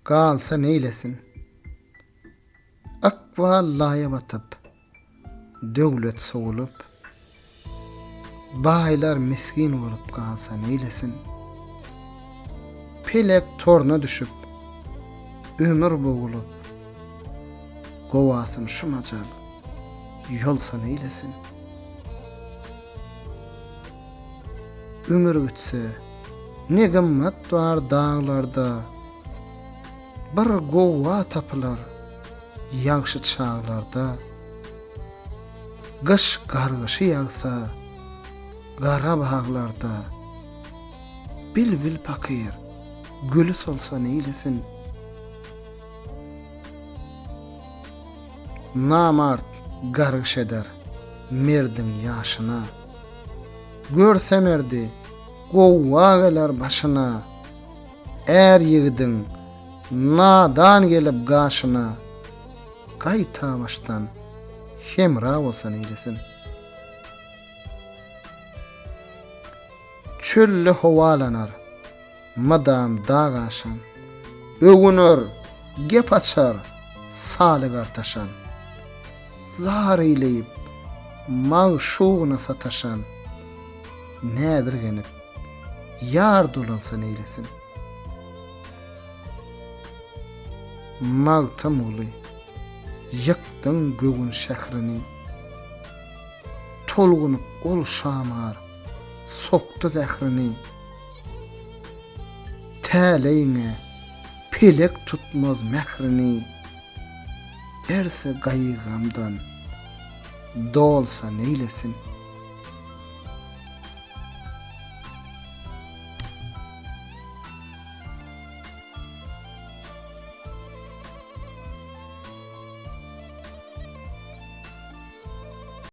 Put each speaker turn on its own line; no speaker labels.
Galsa neýlesin? Ykbal laýa batyp, döwlet sowulyp, Baýlar misgin bolup galsa neýlesin? Pelek toruna düşüp, ömür bogulyp, Gowasyn şu majal ýolsa neýlesin? Ömür gitse, ne gymmat bar daglarda, Bir gowga tapylar ýagşy çaglarda. Gyş gargyşy ýagsa gara baglarda, Bilbil pakyr güli solsa neýlesin? Namart gargyş eder merdiň ýaşyna. Görse merdi, gowga geler başyna. Är ýigidiň nadan gelip gaşyna, Gaýta başdan hemra bolsa neýlesin. Çölde howalanar, mydam dag aşan, Öwüner, gep açar, saly gartaşan. Zar eýleýip, magşugyna sataşan, Näzirgenip, ýar dolansa neýlesin. Magtymguly, ýykdyň göwün şährini, Tolgunyp ol şamar, sokdy zährini. Täleýiňe pelek tutmaz mährini, Berse gaýgy-gamdan, dolsa neýlesin.